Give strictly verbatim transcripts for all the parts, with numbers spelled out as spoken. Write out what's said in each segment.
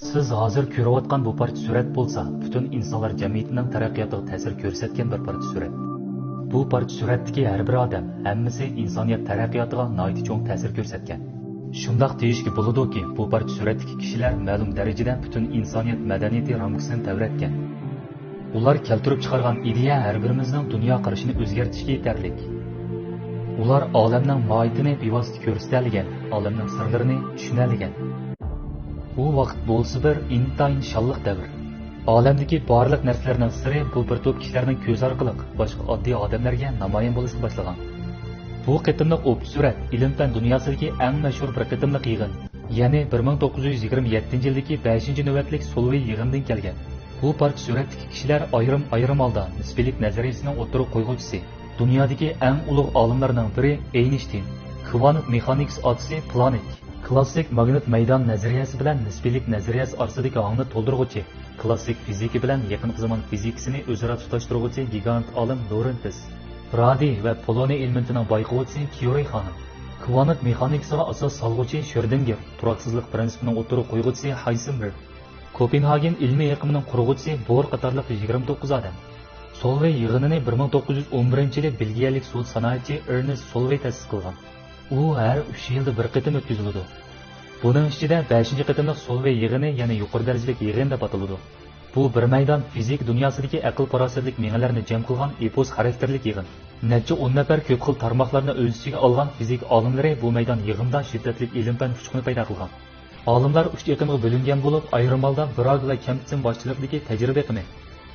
سىز ھازىر كۆرۈۋاتقان بۇ پارچە سۈرەت بولسا، پۈتۈن ئىنسانلار جەمئىيىتىنىڭ تەرەققىياتىغا تەسىر كۆرسەتكەن بىر پارچە سۈرەت. بۇ پارچە سۈرەتتىكى ھەر بىر ئادەم، ھەممىسى ئىنسانىيەت تەرەققىياتىغا ناھايىتى چوڭ تەسىر كۆرسەتكەن. شۇنداق دېيىشكە بولىدۇكى، بۇ پارچە سۈرەتتىكى كىشىلەر مەلۇم دەرىجىدە پۈتۈن ئىنسانىيەت مەدەنىيىتى رامكىسىنى تەۋرەتكەن. ئۇلار كەلتۈرۈپ چىقارغان ئىدىيە ھەر بىرىمىزنىڭ دۇنيا قارىشىنى ئۆزگەرتىشكە يېتەرلىك. ئۇلار ئالەمنىڭ ماھىيىتىنى بىۋاسىتە كۆرسىتەلىگەن، ئالەمنىڭ سىرلىرىنى چۈشىنەلىگەن. ئۇ ۋاقىت بولسا بىر ئىنتايىن شانلىق دەۋر. ئالەمدىكى بارلىق نەرسىلەرنىڭ سىرى بۇ بىر توپ كىشىلەرنىڭ كۆزى ئارقىلىق باشقا ئاددىي ئادەملەرگە نامايان بولۇشقا باشلىغان. بۇ قېتىملىق ئوپچە سۈرەت ئىلىم-پەن دۇنياسىدىكى ئەڭ مەشھۇر بىر قېتىملىق يىغىن، يەنى بىر مىڭ توققۇز يۈز يىگىرمە يەتتىنچى يىلدىكى بەشىنچى نۆۋەتلىك سولۋېي يىغىنىدىن كەلگەن. بۇ پارچە سۈرەتتىكى كىشىلەر ئايرىم-ئايرىم ھالدا نىسپىيلىك نەزەرىيىسىنىڭ ئوتتۇرىغا قويغۇچىسى، دۇنيادىكى ئەڭ ئۇلۇغ ئالىملارنىڭ بىرى ئېينشتىين، كۋانت مېخانىكىسى ئاتىسى پلانك، كلاسسىك ماگنىت مەيدان نەزەرىيەسى بىلەن نىسپىيلىك نەزەرىيەسى ئارىسىدىكى ھاڭنى تولدۇرغۇچى، كلاسسىك فىزىكا بىلەن يېقىنقى زامان فىزىكىسىنى ئۆزئارا تۇتاشتۇرغۇچى گىگانت ئالىم لورېنتىس، رادىي ۋە پولونىي ئېلېمېنتىنىڭ بايقىغۇچىسى كيۇرى خانىم، كۋانت مېخانىكىسىغا ئاساس سالغۇچى شرۆدىنگېر، تۇراقسىزلىق پىرىنسىپىنىڭ ئوتتۇرىغا قويغۇچىسى ھايزېنبېرگ، كوپېنھاگېن ئىلمىي ئېقىمىنىڭ قۇرغۇچىسى بور قاتارلىق يىگىرمە توققۇز ئادەم. سولۋېي يىغىنىنى بىر مىڭ توققۇز يۈز ئون بىرىنچى يىلى بېلگىيەلىك سودا سانائەتچى ئېرنېست سولۋېي تەسىس قىلغان. ئۇ ھەر ئۈچ يىلدا بىر قېتىم ئۆتكۈزۈلىدۇ. بۇنىڭ ئىچىدە بەشىنچى قېتىملىق سولۋېي يىغىنى يەنە يۇقىرى دەرىجىلىك يىغىن دەپ ئاتىلىدۇ. بۇ بىر مەيدان فىزىكا دۇنياسىدىكى ئەقىل-پاراسەتلىك مېڭىلەرنى جەم قىلغان ئېپوس خاراكتېرلىك يىغىن. نەچچە ئون نەپەر كۆپ خىل تارماقلارنى ئۆز ئىچىگە ئالغان فىزىكا ئالىملىرى بۇ مەيدان يىغىندا شىددەتلىك ئىلىم-پەن ئۇچقۇنى پەيدا قىلغان. ئالىملار ئۈچ ئېقىمغا بۆلۈنگەن بولۇپ، ئايرىم ھالدا براگ ۋە كەمپتسېن باشچىلىقىدىكى تەجرىبە ئېقىمى،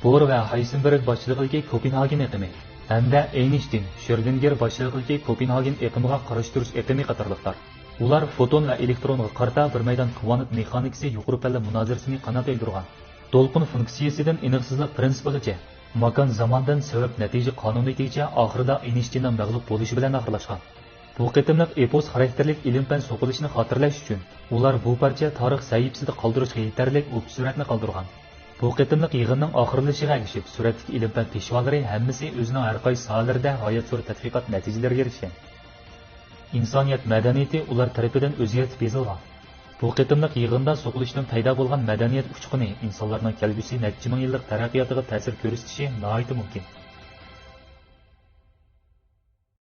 بور ۋە ھايزېنبېرگ باشچىلىقىدىكى كوپېنھاگېن ئېقىمى ھەمدە ئېينشتىين، شرۆدىنگېر باشچىلىقىدىكى كوپېنھاگېن ئېقىمىغا قارشى تۇرۇش ئېقىمى قاتارلىقلار. ئۇلار فوتون ۋە ئېلېكترونغا قارىتا بىر مەيدان كۋانت مېخانىكىسى يۇقىرى پەللە مۇنازىرىسىنى قانات يايدۇرغان. دولقۇن فۇنكسىيىسىدىن ئېنىقسىزلىق پىرىنسىپىغىچە، ماكان زاماندىن سەۋەب نەتىجە قانۇنىيىتىگىچە ئاخىرىدا ئېينشتىيننىڭ مەغلۇپ بولۇشى بىلەن ئاخىرلاشقان. بۇ قېتىملىق ئېپوس خاراكتېرلىك ئىلىم-پەن سوقۇلۇشىنى خاتىرىلەش ئۈچۈن ئۇلار بۇ پارچە تارىخ سەھىپىسىدە قالدۇرۇشقا يېتەرلىك ئوپچە سۈرەتنى قالدۇرغان. بۇ قېتىملىق يىغىننىڭ ئاخىرلىشىشىغا ئەگىشىپ، سۈرەتتىكى ئىلىم-پەن پېشۋالىرى ھەممىسى ئۆزىنىڭ ھەر قايسى ساھەلىرىدە غايەت زور تەتقىقات نەتىجىلىرىگە ئېرىشكەن. ئىنسانىيەت مەدەنىيىتى ئۇلار تەرىپىدىن ئۆزگەرتىپ يېزىلغان. بۇ قېتىملىق يىغىندا سوقۇلۇشتىن پەيدا بولغان مەدەنىيەت ئۇچقۇنى ئىنسانلارنىڭ كەلگۈسى نەچچە مىڭ يىللىق تەرەققىياتىغا تەسىر كۆرسىتىشى ناھايىتى مۇمكىن.